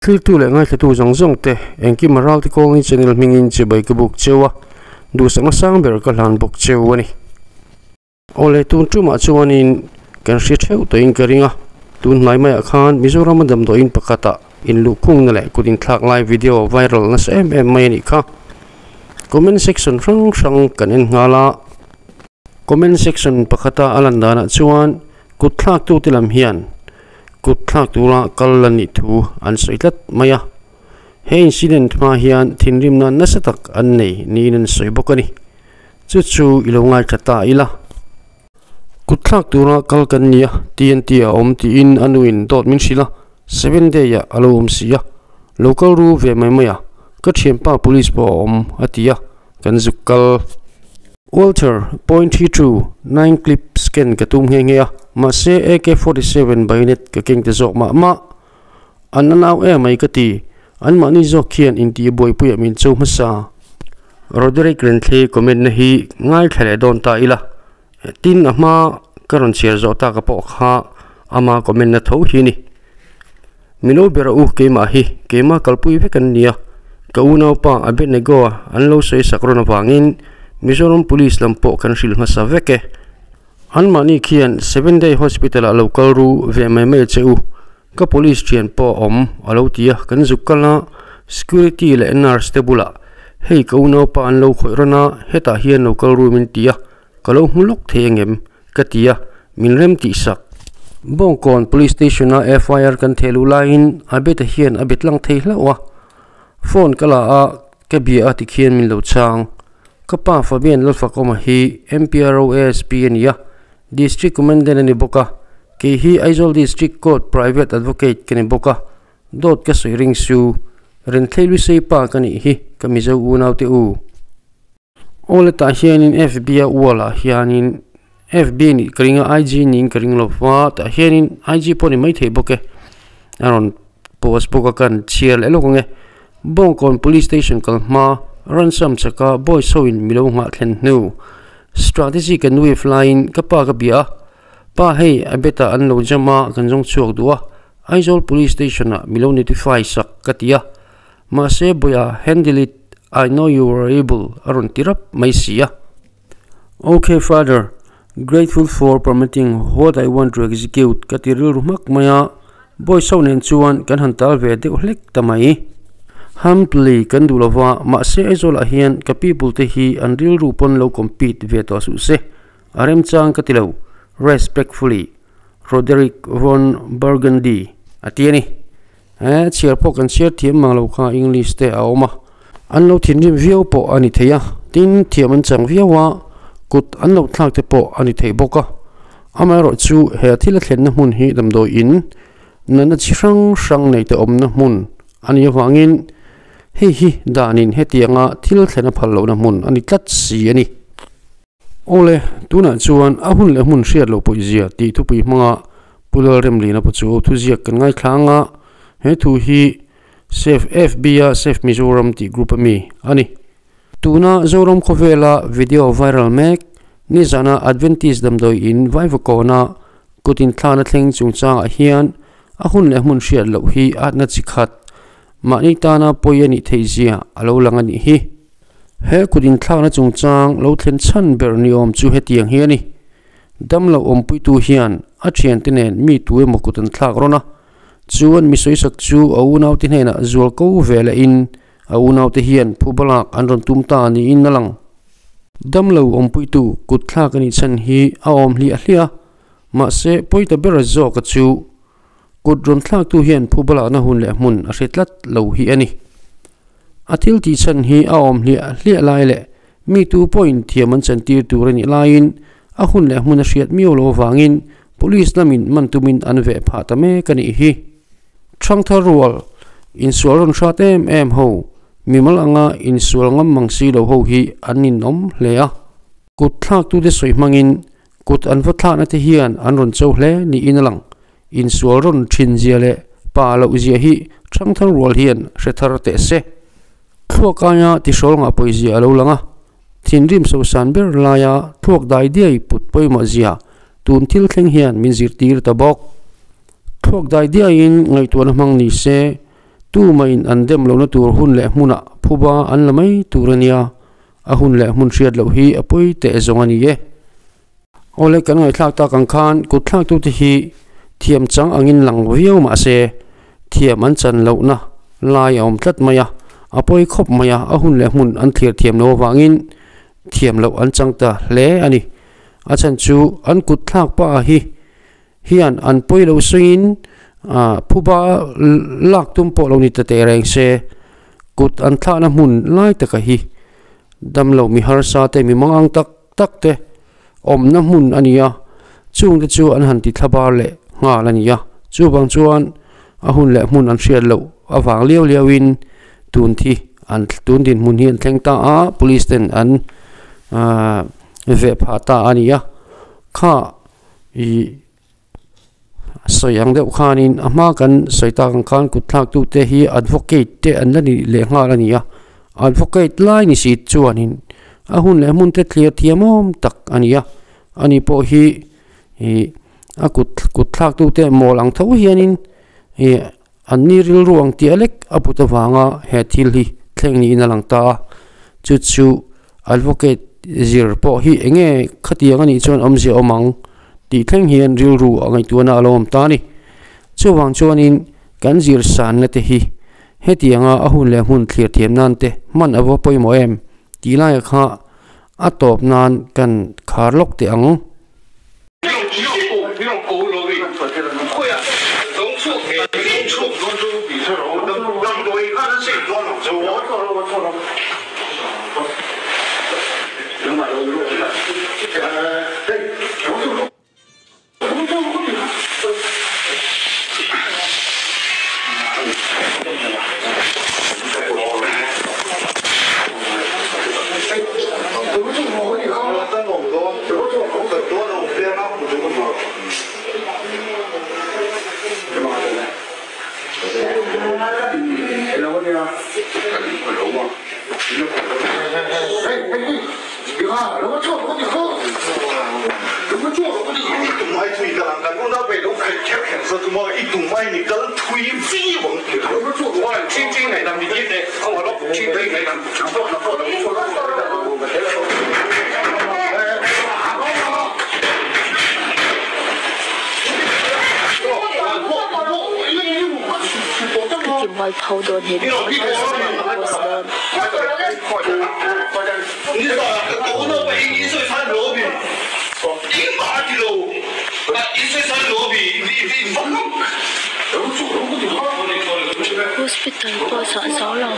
Thiltu leh ngaithlatu zawng zawng te engkim a Ralte Colony channel hmingin chibai ka buk cheu a, duhsakna sang ber ka hlan bawk cheu a ni. Awle tun tumah chuanin kan hria theuh tawhin ka ring a, tun hnai maiah khan Mizorama damdawiin pakhatah inluhkhungna leh kut inthlak lai video viral nasa em em mai a nih kha. Comment section hrang hrang kan en nghal a. Comment section pakhata a lan danah chuan kut thlaktute lam hian kut thlak tura kal la nih thu an sawi tlat mai a. He incident hma hian thinrimna nasa tak an nei niin an sawi bawk a ni. Chu chu i lo ngaithla ta ila. Kut thlak tura kal kan ni a, TNT a awm tiin a nuin dawt min hrilh a, seven day ah a lo awm si a, lo kal ru ve mai mai a, ka thianpa police pawh a awm a ti a, kan zuk kal. Walther point 32 nine clip scan ka tum nghe nghe a, mahse AK 47 bayonet ka keng ta zawk mah mah. An a nau em mai ka ti, anmahni zawk khian intih buaipuiah min cho hmasa. Roderick Renthlei comment na hi ngaithla leh dawn ta ila, tin a hma ka rawn chhiar zawh tak a pawh kha ama comment na tho hi ni. Mino ber a u keimah hi keimah kalpui vek an nia, ka unaupa Abednego a an lo sawi sak rawn avangin Mizoram Police lam pawh kan hrilh hmasa vek e. Anmahni khian Seven Day Hospital ah lo kal ru ve mai mai che u, ka police thian pawh a awm a lo ti a, kan zuk kal a, security leh nurse te bulah hei ka unaupa an lo khawih rawn a, hetah hian lo kal ru min ti a, ka lo hmu lawk thei angem? Ka ti a, min rem tih sak. Bawngkawn Police Station a FIR kan theh luh laiin a beta hian a bet lang thei hlauh a, phone ka la a, ka bia a tikhian min lo chhang. Ka pa Fabian Lalfakawma hi MPRO ASP a ni a, District Commandant a ni bawk a, kei hi Aizawl District Court Private Advocate ka ni bawk a, dawt ka sawi ring su, Renthlei Lusei pa ka nih hi ka Mizo unaute u. Awle tah hianin fb a wall ah hianin fb nih ka ring a ig niin ka ring lo va tah hianin ig pawh ni maithei bawk e a rawn post bawk a kan chhiar leh lawk ang e Bawngkawn police station kal hma ransom chaka boys ho in milo nghah thlen hnu strategy kan wave laiin ka pa ka bia a pa hei a bet ah an lo jam a kan zawng chhuak duh a Aizawl police station ah milo notify sak ka ti a. Mahse Boya handle it, I know you are able a rawn ti rap mai si a. Ok father, grateful for permitting what I want to execute ka ti rilru hmak mai a, Boy so nen chuan kan han tal ve deuh hlek ta mai. Humbly kan duh lova, mahse Aizawlah hian ka people te hi an rilru pawn lo compete ve tawh suh se, a remchang ka ti lo, respectfully, Roderick von Burgundy a ti a ni. He chhiar pawh kan chhiar thiam mang lo kha English te a awm a, an lo thinrim viau pawh a ni thei a, tin thiam an chang viau a, kut an lo thlak te pawh a ni thei bawk a. Amaherawh chu he thil a thlenna hmun hi damdawi in natna chi hrang hrang nei te awmna hmun a nih avangin hei hi danin hetianga thil thlen a phal lohna hmun a ni tlat si a ni. Awle, tunah chuan a hun leh hmun hriat loh pawihzia tih thupui hmanga Pu Lalremlina pawh chu thuziak kan ngaithla ang a, he thu hi Save FB-a Save Mizoram tih group a mi a ni. Tuna Zoram khawvela video viral mek, nizana Adventist damdawi in Vaivakawna kut inthlana thleng chungchangah hian a hun leh hmun hriat loh hi atna chi khat mahni tana pawi a nih theihzia a lo lang a nih hi. He kut inthlakna chungchang lo thlen chhan ber ni awm chu hetiang hi a ni. Damlo awmpuitu hian a thiante nen mi tu emaw kut an thlak rawn a, chuan mi sawisak chu a unaute hnenah zual ko ve lehin a unaute hian phubalak an rawn tum ta niin a lang. Damlo awmpuitu kut thlak a nih chhan hi a awm hliah hliah a, mahse pawita bera zawka chu Kut rawn thlaktu hian phubalakna hun leh hmun a hre tlat lo hi a ni. A thil tih chhan hi a awm hliah hliah lai leh mi tu pawhin thiam an chantir tur a nih laiin a hun leh hmun a hriat miau lo avangin police lamin man tumin an veh phah ta mek a nih hi. Thangthar rual, insual rawn hrat em em ho, mimal anga insual ngam mang si lo ho hi an ninawm hle a. Kut thlaktute sawi hmangin Kut an va thlakna te hian an rawn cho hle niin a lang. Insual rawn thin zia leh pa loh zia hi thangthar rual hian hre thar teh se. Thluak aia tihrawl ngah pawi zia a lo lang a, thinrim sosan ber laia thluak dai diai put pawimawh zia tun thil thleng hian min zirtir ta bawk. Thluak dai diaiin ngaihtuahna hmang ni se. Tumahin an dem lohna tur hun leh hmunah phuba an la mai tur a nia, a hun leh hmun hriat loh hi a pawi teh zawng a ni e. Awle kan ngaihthlak tak ang khan kut thlaktute hi thiam chang angin lang viau mah se thiam an chan lohna lai a awm tlat mai a, a pawi khawp mai a, a hun leh hmun an thlir thiam loh avangin thiam loh an chang ta hle a ni. A chhan chu an kut thlak pa hi hian an pawi loh sawiin phuba lak tum pawh lo ni ta teh reng se, kut an thlahna hmun lai taka hi damlo mi harsa te mi mangang tak tak te awmna hmun a ni a, chungte chu an han ti thlabar leh nghal a ni a, chuvang chuan a hun leh hmun an hriat loh avang liau liau in tun thi an tun dinhmun hi an thleng ta a, police ten an veh phah ta a ni a, kha ih sawi ang deuh khanin a hma kan sawi tak ang khan kut thlak tute hi advocate te an la ni leh nghal a ni a advocate lai ni si chuanin a hun leh hmun te thlir thiam awm tak a ni a ani pawh hi ih a kut kut thlak tute mawl ang tho hianin ih an ni rilru ang tih lek a put avanga he thil hi thleng niin a lang ta a chu chu advocate zir pawh hi eng nge khatiang anih chuan awmzia awm ang tih thleng hian rilru a ngaihtuahna a lo awm ta a ni chuvang chuanin kan zir sanna te hi hetianga a hun leh hmun thlir thiam nan te hman a va pawimawh em tih laiah kha a tawp nan kan khar lawk teh ang. Ka ti mualpho dawn he video hi ka post dawn. Hospital pawh zah zo lo.